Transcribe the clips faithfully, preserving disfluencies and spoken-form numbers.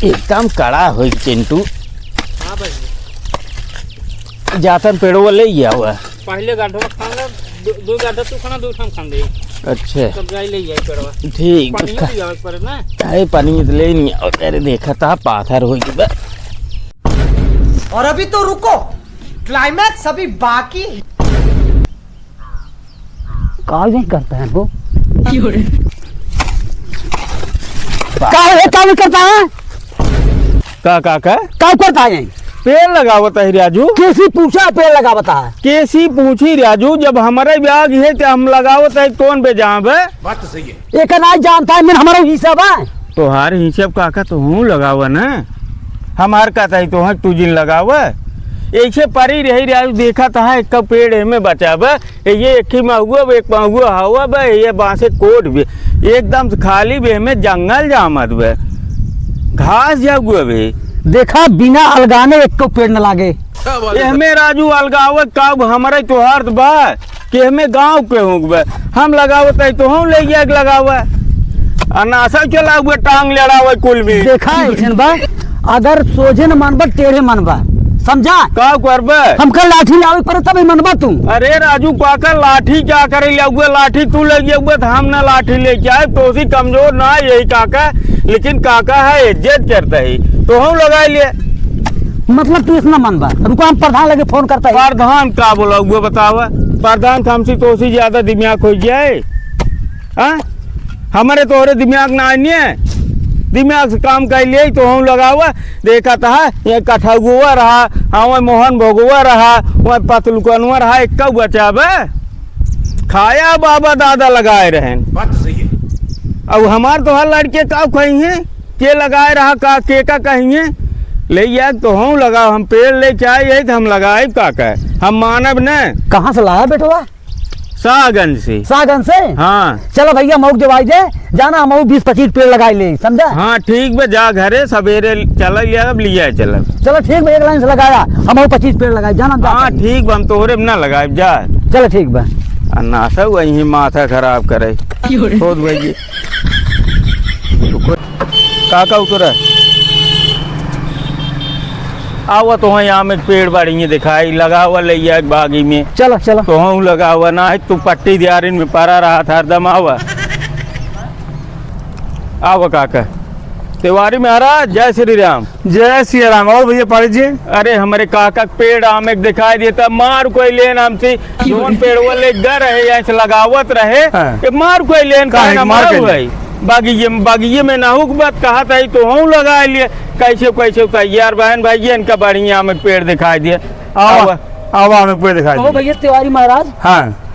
एकदम कड़ा होई चिंटू। हाँ भाई। जातन पेड़वा ले ही आवा। पहले गड्ढवा खान ले, दो, दो गड्ढा तू खाना, दो हम खान दे। अच्छा। तब जाई ले जाई पेड़वा। ठीक। पानी भी आवे पड़े ना। अरे पानी तो ले नहीं आओ, अरे देखा था पाथर हो गया। और अभी तो रुको, climax अभी बाकी है। काल नहीं करता है वो। का है, का नहीं करता है? का, का, का? का करता है? पेड़ लगावत है राजू। केसी पूछा पेड़ लगावत है? केसी पूछी राजू, जब हमरे बाग है तो हम लगावत है, कौन बेजाब है? बात तो सही है। एक ना जानता है, मैं हमारा हिसाब है। तोहार हिसाब काका, तोहूँ लगावा ना। हमार कहता है तोहूँ तू जिन लगावा। ऐसे परी रही रही, देखा तहा एक पेड़ एमे बचा बा। ये एक ही महुआ बा, एक महुआ हवा बा, ये बांसे कोट भी। एकदम से खाली बे, एमे जंगल जामत बा, घास जागुआ बे। देखा, बिना अलगाने एक पेड़ न लागे। क्या बात है? एहमे राजू अलगावत का, हमरे तोहार त बा। कि हमें गाँव के होंगे, हम लगावत है तो हम ले जाके लगावा। अनासा चला हुआ टांग लड़ावे कुल में। देखा, ऐसन बा, अगर सोझे न मनबा, टेढ़े मनबा, समझा? का करबे? हमका लाठी लावे पड़े तब ही मनबा तू। अरे राजू काका, लाठी क्या करे ले हुआ? लाठी तू ले गया हुआ तो हम ना लाठी लेके आए, तो सी कमजोर ना यही काका, लेकिन काका है, इज्जत करता है, तो हम लगा लिए। मतलब तू इतना मन बा? रुको, हम प्रधान लगे फोन करता है। प्रधान का बोला, वो बतावा। प्रधान का हमसे तो उसी ज्यादा दिमाग हो जाए। हाँ? हमारे तोहरे दिमाग ना आइने, दिमाग से काम कर लिए तो हम लगावा। देखा था, ये कठगुआ रहा, हाँ, वह मोहन भोगुआ रहा, वह पतलुकनुआ रहा, एक का बचा बे? खाया बाबा दादा लगाए रहन। बात तो सही है। अब हमार तोहार लड़के का कही हैं? के लगाए रहा का, के का कहिए? ले यार, तो हम लगाओ, हम पेड़ लेके आए यही तो हम लगाए का का? हम मानब न। कहाँ से लाया बेटवा? शाहगंज से। शाहगंज से? हाँ। चलो भैया, मऊक जवाई दे, जाना हम बीस पच्चीस पेड़ लगाए ले, समझा? हाँ, ठीक बा, जा घरे, सवेरे चल लिया, अब लिया चल। चलो ठीक बा, एक लाइन से लगाया, हम पच्चीस पेड़ लगाए, जाना हम जाते हाँ, हैं। ठीक बा, हम तोहरे में ना लगाए, जा। चलो ठीक बा। आ, नासा वही माथा खराब करे। क्यों रे? खोद भाई। का का उतरा? आवा तो है, आम एक पेड़ बाड़ी में दिखाई, लगावा ले एक बागी में। चलो, चलो। तो हूँ लगावा ना है, तू पट्टी दियारिन में परा रहा था हरदम। आवा, आवा काका। तिवारी महाराज, जय श्री राम। जय सिया राम। और भैया पारित जी? अरे, हमरे काका के पेड़ आम एक दिखाई देता, मार कोई लेन हमसे, जौन पेड़वा ले गर है, यहाँ से लगावत रहे, हाँ। ये मार कोई लेन काहे काहे ना मार मारू के है? बागिये में, बागिये में ना हुक बात कहा था, तो हूँ लगा लिए, कैसे, कैसे तैयार बहन भाई, ये इनका बढ़िया आम एक पेड़ दिखाई दिए। आवा, आवा। आवा, आम एक पेड़ दिखाई कहो दिए। भैया तिवारी महाराज। हाँ।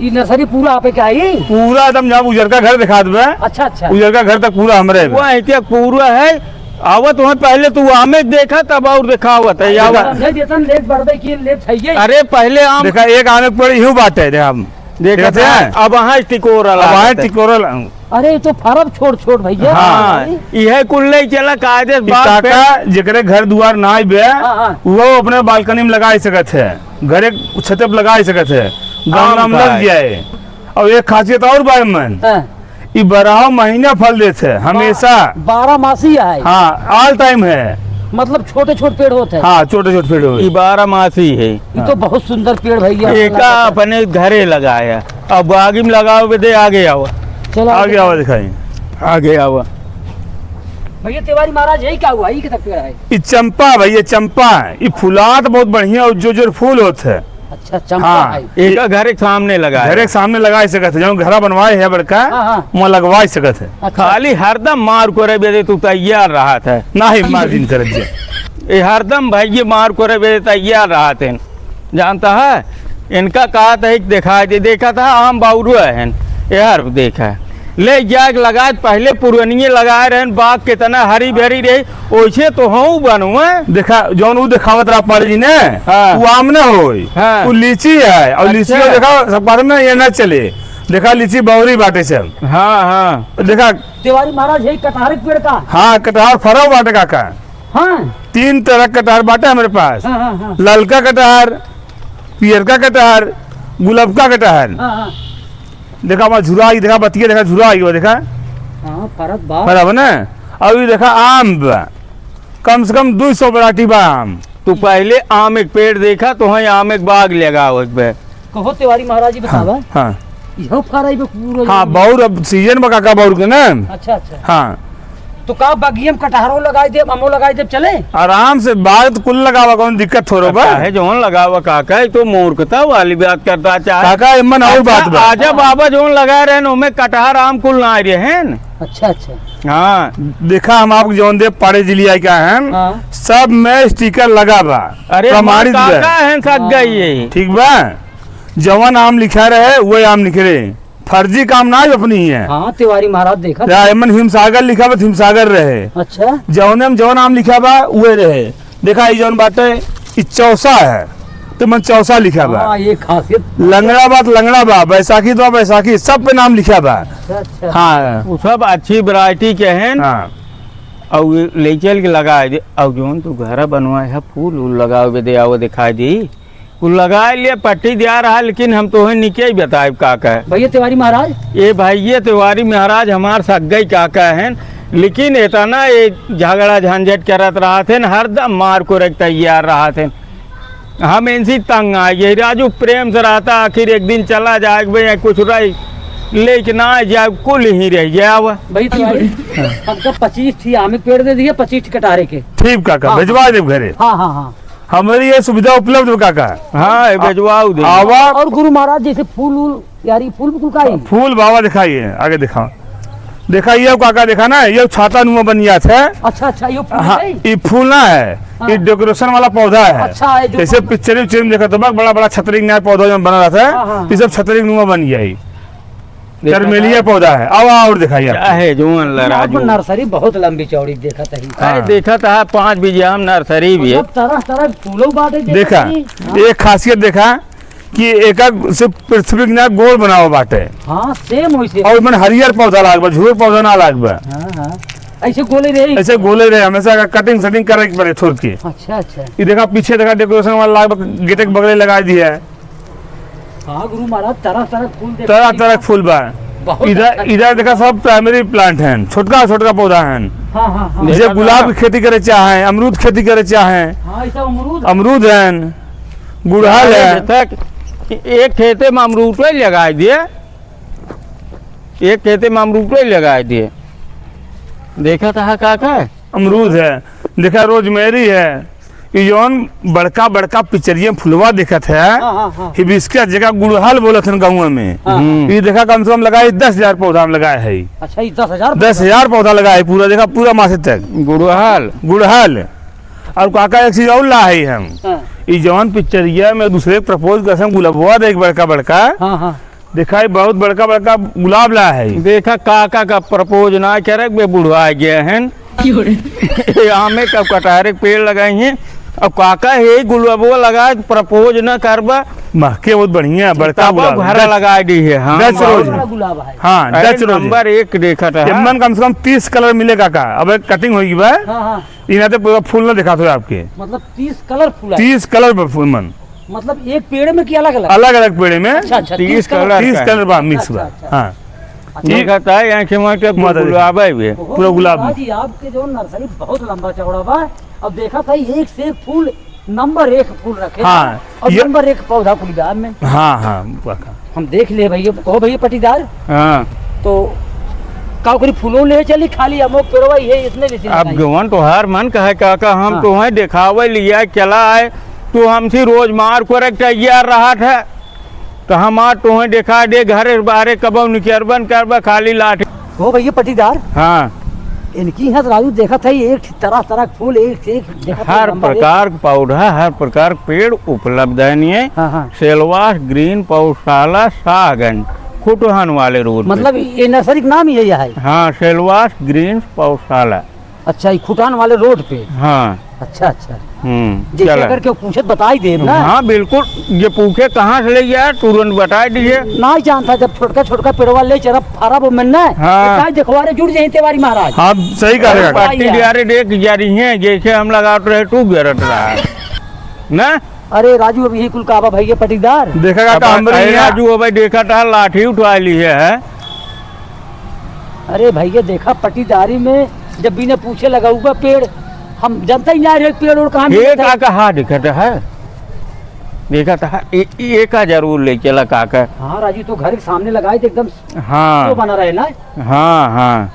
ई नर्सरी पूरा आपे के आई? पूरा एकदम जहाँ उजरका घर दिखा देबे। अच्छा, अच्छा। उजरका घर तक पूरा हमरे बा। वो ऐतिया पूरा है। आवत वहाँ पहले तू आमे देखा, तब और दिखावत है। आवा। समझे जेतन लेट बढ़बे की लेट है ये। अरे पहले आम देखा, एक आमे पड़ी यूं बाटे, देखा हम। देखा देखते था, हैं? अब वहाँ टिकोरा अब वहाँ लागत है। टिकोरा ला-, अरे, ये तो फरब छोट छोट भैया। हाँ, यह कुल नहीं चला, कायदे से ई बात पे काका, जेकरे घर दुआर ना आइबे, हाँ, हाँ। वो अपने बालकनी में लगा सकत है, घरे छते पे लगा सकत है, गमला आम में लग खाए। जाए। और एक खासियत और बा एमन, हाँ। ई बारह महीना फल देत है, हमेशा। बा-, बारह मासी है। हाँ, all time है। मतलब छोटे छोटे पेड़ होत है। हाँ, छोटे छोटे पेड़ होत है। ई बारह मासी है। ई तो बहुत सुंदर पेड़ भैया। एका अपने घरे लगाया। अब बागी में लगाओ बे दे, आगे आओ। चलो, आगे आगे। आओ, दिखाई। आगे आओ। भैया तिवारी महाराज, यही का हुआ? यही के तक पेड़ है? ई चंपा भैया, चंपा। ई फुलात बहुत बढ़िया और जो जो फूल होत है। अच्छा, चंपा हाँ। है। एका घरे के सामने लगाए। घरे के सामने लगाए सकत है, जौन घरा बनवाए है बड़का, हाँ, हाँ। वहाँ लगवाए सकत है। अच्छा। खाली हरदम मार करे बे दे तू तैयार रहत है। नाही, मार दिन करत जे। ए हरदम भैया मार करे बे दे तैयार रहत है। जानता है, इनका कहा था कि दिखाई दे, देखा था आम बाउरू है, यार देखा, ले जाके लगाए, पहले पुरनिये लगाए रहन, बाग कितना हरी भरी रही, ओइसे तो हूँ बनवे। देखा, जौन ऊ देखावत रहा पाड़े जी ने, हाँ। ऊ आम ना होई, हाँ। ऊ लीची है, और लीची अच्छा। देखा, सब बात में ये ना चले। देखा, लीची बौरी बाटे सब। हाँ, हाँ। देखा। तिवारी महाराज, यही कटहर के पेड़ का? हाँ, कटहर फरव बाटे काका। हाँ। तीन तरह के कटहर बाटे हमरे पास। हाँ, हाँ, हाँ। ललका कटहर, पियरका कटहर, गुलबका कटहर। हाँ, हाँ। देखा, वहाँ झुरा आई, देखा, बतिया देखा, झुरा आई, वो देखा। हाँ, फरत बा। फरत बा ना? और ये देखा, आम बा। कम से कम दुई सौ variety बा आम। तू पहिले आम एक पेड़ देखा, तो है आम एक बाग लगाओ एक बे। कहो तिवारी महाराज जी, हाँ, बतावा। हाँ। इहो फराई बे पूरा हाँ, जमीन। बौर अब season बा काका बौर के ना। अच्छा, अच्छा। हाँ। तो का बगियम कटहरो लगाई देब, अमो लगाई देब, चले? आराम से बाग तो कुल लगावा, कौन दिक्कत हो रहा बा? चाहे जौन लगावा काका, ई तो मूर्खता वाली बात करता, चाहे काका, एमन और अच्छा, बात बा। आजा बाबा जौन लगा रहे न, ओमे कटहर आम कुल ना आए रहे न। अच्छा, अच्छा। हाँ। देखा, हम आपको जौन देब पाड़े जिलिया का है, हाँ। सब में sticker लगा बा। अरे, प्रमाणित हमार बा। काका है, सक गई है। ठीक बा? जवन आम लिखा रहे, वही आम निकले। फर्जी काम ना है अपनी है। हाँ, तिवारी महाराज देखा। या एमन हिमसागर लिखा बा, तो हिमसागर रहे। अच्छा। जौने में जौन आम लिखा बा, उहे रहे। देखा, ई जौन बाटे, ई चौसा है, तो मन चौसा लिखा बा। हाँ, ये खासियत। लंगड़ा बा, तो लंगड़ा बा, बैसाखी तो बैसाखी, सब पे नाम लिखा बा। अच्छा, अच्छा। हाँ। वो सब अच्छी variety के हैं। हाँ। और ले चल के लगाए दे। और जौन तू घर बनवाए है, फूल उल लगावे दे, आओ दिखाई दी। कुल लगाए लिए, पट्टी दिया रहा, लेकिन हम तोहे निके ही बताइब का कहे। भैया तिवारी महाराज। ए भैया तिवारी महाराज हमार सग्गई का कहे हैं, लेकिन इतना एक झगड़ा झंझट करत रहत हैं, हरदम मार को रख तैयार रहत हैं। हम इनसे तंग आ गए। राजू प्रेम से रहता, आखिर एक दिन चला जाए बे, या कुछ रही, लेकिन ना जाए, कुल ही रह गया हुआ। भाई तिवारी, हाँ। हमका पच्चीस ठी आम के पेड़ दे दिए, पच्चीस ठी कटहरे के। ठीक काका, हाँ। भिजवा देब घरे। हाँ, हाँ, हाँ। हमरी ये सुविधा उपलब्ध बा काका। हाँ, ये आ-, भेजवाऊ दे। आवा। और गुरु महाराज, जैसे फूल उल, यार, ये फूल भी कुल का ही? फूल बाबा दिखाइए, आगे दिखाओ। देखा, ये काका देखा ना, ये छाता नुमा बन जात है। अच्छा, अच्छा, ये फूल हाँ, है? ये फूल ना है, हाँ। ये decoration वाला पौधा है। अच्छा, ये जो जैसे picture उच्चर में देखा तो बा, बड़ा बड़ा छतरी नुमा पौधा जो बना रहता है, हाँ, हाँ, ये सब हाँ। छतरी नुमा बन जाए। देखा चरमेलिया था? पौधा है। अब और दिखाइए आप। क्या है, जुअन ला आपको राजू? Nursery बहुत लंबी चौड़ी देखा था ही। अरे, हाँ। देखा था, पाँच बीघा हम nursery भी है। मतलब, तरह तरह फूलों बाटे देखा देखा, था ही। हाँ। एक खासियत देखा कि एका से पृथ्वी के ना गोल बनावा बाटे। हाँ, same वैसे। और मन हरियर पौधा लाग बा, झूर पौधा ना लाग बा। हाँ, हाँ। ऐसे गोले रहे? ऐसे गोले रहे, हमेशा का cutting setting करे के पड़े थोड़ के। अच्छा, अच्छा। ये देखा, पीछे देखा, decoration वाला लाग बा, गेटे के बगले लगा दिया है। हाँ गुरु महाराज, तरह तरह के फूल देखा तरह तरह के फूल बा। बहुत इधर, अच्छा। इधर देखा, सब primary plant हैं, छोटका छोटका पौधा हैं। हाँ, हाँ, हाँ। जैसे देखा गुलाब था। की खेती करे चाहें, अमरूद खेती करे चाहें, हाँ, ये सब अमरूद। अमरूद हैं, गुड़हल अरे हैं। देखा, एक खेते में अमरूद पे लगा दिए, एक खेते में अमरूद पे लगा दिए। देखा था का का? अमरूद है, देखा rosemary है, ये जौन बड़का बड़का पिचरिया फुलवा देखत है, हाँ, हाँ, हाँ। Hibiscus, जेका गुड़हल बोलत हन गाँव में। हाँ। हम्म। ये देखा, कम से कम लगाए दस हजार पौधा हम लगाए है। अच्छा, ये दस हजार? दस हजार पौधा लगाए है पूरा, देखा, पूरा माथे तक। गुड़हल। गुड़हल। और काका, एक चीज और ला है हम। हाँ। ये जौन पिचरिया में दूसरे propose कर गुलबवा देख बड़का बड़का। हाँ, हाँ। देखा, ये बहुत बड़का बड़का गुलाब ला है। देखा, काका का propose ना करे, बे बुढ़वा गए हैं। क्यों रे? ये आमे का कटहरे के पेड़ लगाई हैं। अब काका, हे गुलबो लगा, propose ना करबा। महके बहुत बढ़िया, बड़का तब गुलाब। घर Dutch, लगा दी है, हाँ, Dutch बहुत rose। बड़ा गुलाब है। हाँ, अरे, Dutch rose। Number एक देखा था। एमन कम से कम तीस colour मिले काका। अब एक cutting होगी बा। हाँ, हाँ। इना ते पूरा फूल ना दिखात हो आपके। मतलब तीस colour फूल है? तीस colour बा फूल मन। मतलब एक पेड़ में कि अलग-अलग? अलग-अलग पेड़ में। अच्छा, अच्छा, तीस तीस colour। Colour तीस का। Colour बा, mix अच्छा, बा। अच्छा। हाँ। अच्छा। ये कहता है, यहाँ के वहाँ के माता जी। गुलाब है ये। ओहो, पूरा गुलाब में। जी, आपके जो nursery बहुत लंबा चौड़ा बा। अब देखा था, एक से एक फूल, number एक फूल रखे हाँ, बा। और ये number एक पौधा कुल बा में। हाँ, हाँ, पक्का। हम देख ले भैया, कहो भैया पट्टीदार। हाँ। तो का ओकरी फूलो ले चली, खाली अमो पेड़वा ये इसने ले चली अब नहीं? गवन तोहार मन कहे काका, हम हाँ। तोहे देखावे लिया चला है, तू हमसे रोज मार को रख तैयार रहत है, तो हम आज तोहे देखा दे, घरे बाहरे कबो निकरबन करबा, खाली लाठी। हो भैया पट्टीदार। हाँ। इनकी यहाँ राजू देखत है, एक तरह तरह के फूल, एक से एक देखत है, हर number एक। प्रकार के पौधा, हर प्रकार के पेड़ उपलब्ध है नहीं है। हाँ, हाँ। सेलवास ग्रीन पौधशाला, शाहगंज, खुटहन वाले रोड पे। मतलब ये nursery का नाम ही यही है? हाँ, सेलवास ग्रीन पौधशाला। अच्छा, ये खुटहन वाले रोड पे? हाँ। अच्छा, अच्छा। हम्म, जी, चला। अगर केहू पूछे तो बताई देब ना? हाँ, बिल्कुल। जे पूछे कहाँ से ले यार, तुरंत बताई दीजिए। नहीं जानता, जब छोटका छोटका पेड़वा ले चरब, फरब ओमें ना, हाँ। तो काहे देखवारे जुड़ जाई तिवारी महाराज। हाँ, सही कह रहे हैं। अरे, पार्टी यार। दियारे देख जा रही हैं, जैसे हम लगावत रहे, तू गिरत रहा। ना? अरे राजू, अब यही कुल का बा भैया पट्टीदार। देखा का अब काम बनी अरे है। राजू, अब देखा था, लाठी उठवा ली है। अरे भैया, देखा पट्टीदारी में जब बिना पूछे लगाऊगा पेड़, हम जनता ही ना रहे, पेड़ ओड़ कहाँ हे मिलता है? काका, हाँ, देखत है, देखत है, ए-, ए-, एका जरूर ले चला काका। हाँ राजू, तो घर के सामने लगाए तो एकदम हाँ। तो बना रहे ना। हाँ, हाँ,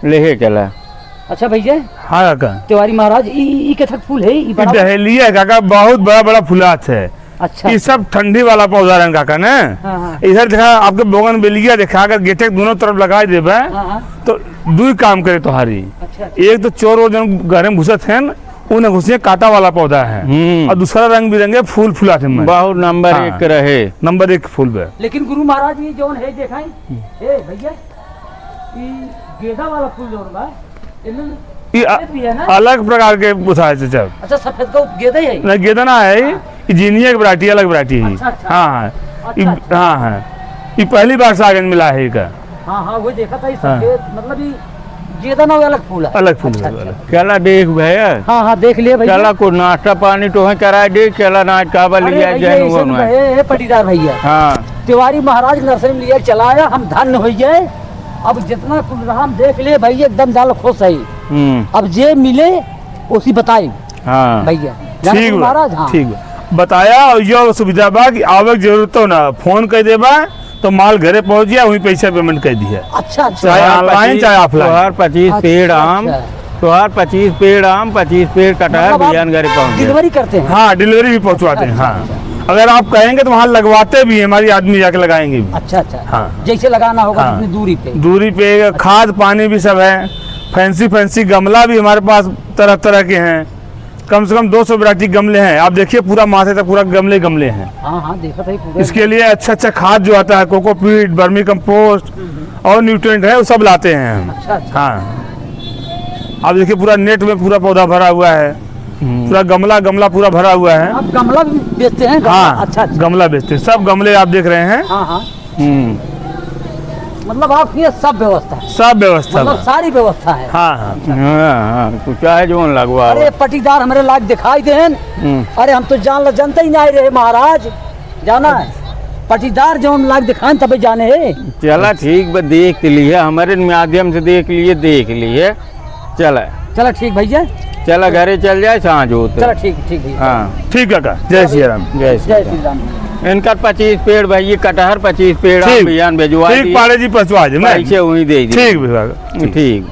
लेहे चला। अच्छा भैया। हाँ काका। तिवारी महाराज, ई, ई, ई कथक फूल है, ई ई बड़ा बड़ा? डहेलिया है काका, बहुत बड़ा बड़ा फुलात है। अच्छा, ई अच्छा। सब ठंडी वाला पौधा रहन काका ने। हाँ, हाँ। इधर देखा, आपके बोगनवेलिया देखा, अगर गेटे के दोनों तरफ लगाई देबे, हाँ, हाँ। तो दुई काम करे तोहारी। अच्छा, अच्छा। एक तो चोर वोर जन घरे में घुसत हैं, उ न घुसिए, कांटा वाला पौधा है। हम्म। और दूसरा रंग बिरंगे फूल फुलात हैं। बहुत नंबर हाँ। एक रहे। नंबर एक फूल बे। लेकिन गुरु महाराज, ये जौन है, देखाई, हम्म। ए भैया, ई गेंदा वाला फूल जौन बा, एमे ई अ-, सफेद भी है ना? अलग प्रकार के बुझाए चाचा। अच्छा, सफेद का गेंदा ही है? नहीं, गेंदा ना है, हाँ। ई जिनिया के variety, अलग variety है। अच्छा, अच्छा। हाँ, हाँ। अच्छा, ई, अच्छा। हाँ, हाँ। ई पहली बार सागन मिला है इका। हाँ, हाँ, वही देखा था, ई हाँ। सफेद, मतलब ई गेंदा ना, अलग फूल है। अलग फूल अच्छा, है, अच्छा। अलग। चला देख भैया। हाँ, हाँ, देख लिए भैया। चला कुछ नाश्ता पानी तोहे कराए दे, चला ना काबा अरे लिया भैया, जाए ऐसे नु तो है, है पटीदार भैया। हाँ। तिवारी महाराज नर्सरी में लिया चला आया, हम धन्य हो गए। अब जितना कुल रहा हम देख लिए भैया, एकदम जाल खुश है। हम्म। अब जे मिले, उसी बताई हाँ। भैया। जाना ठीक तुम बा, महाराज, हाँ। ठीक बा। बताया, और यो सुविधा बा कि आवे के जरूरत हो ना, फोन कर देबा, तो माल घरे पहुँच जाए, वहीं पैसा payment कर दिया। अच्छा, अच्छा। चाहे तोहार online, पच्चीस, चाहे offline। तोहार पच्चीस अच्छा, पेड़ आम, अच्छा। तोहार पच्चीस पेड़ आम, पच्चीस पेड़ कटहर मतलब आप बिहान घरे पहुँच जाए। Delivery करते हैं? हाँ, delivery भी पहुँचवाते हैं, अच्छा, हाँ। अच्छा। अगर आप कहेंगे तो वहाँ लगवाते भी हैं, हमारी आदमी जाके लगाएंगे भी। अच्छा, अच्छा। हाँ। जैसे लगाना होगा हाँ। कितनी दूरी पे? दूरी पे, अच्छा। खाद पानी भी सब है, fancy fancy गमला भी हमारे पास तरह तरह के हैं। कम से कम दो सौ variety गमले हैं। आप देखिए, पूरा माथे तक पूरा गमले, गमले हैं। हाँ, हाँ, देखा था ये पूरा। इसके लिए अच्छा, अच्छा खाद जो आता है, cocopeat, vermicompost हम्म, हम्म। और nutrient है, वो सब लाते हैं हम। अच्छा, अच्छा। हाँ। आप देखिए, पूरा net में पूरा पौधा भरा हुआ है। हम्म। पूरा गमला, गमला पूरा भरा हुआ है। आप गमला भी बेचते हैं? गमला? हाँ, अच्छा, अच्छा। गमला बेचते हैं। सब गमले आप देख रहे हैं। हाँ, हाँ। हम्म। मतलब आपके यहाँ सब व्यवस्था है? सब व्यवस्था मतलब बा। सारी व्यवस्था है? हाँ, हाँ। हाँ, हाँ, तू चाहे जौन लगवा। अरे, पटीदार हमरे लाग दिखाई देन। हम्म। अरे, हम तो जान ल-, जनते ही नहीं रहे महाराज, जाना है? पटीदार जौन लाग दिखाएन तबे जाने है। चला, ठीक बा, देख लिए, हमरे माध्यम से देख लिए, देख लिए। चला। चला ठीक भैया। चला घरे चल जाए, साँझ होत। चला ठीक, ठीक भैया। हाँ। ठीक काका, जय सिया राम। जय जय सिया श्री राम। राम। इनकर पच्चीस पेड़ भैया, कटहर पच्चीस पेड़, ठीक। आप बिहान भिजवा ठीक, दिए। पाड़े जी पहुँचवा दे, मैं पैसे वहीं दे दिए। ठीक भैया, ठीक। ठीक।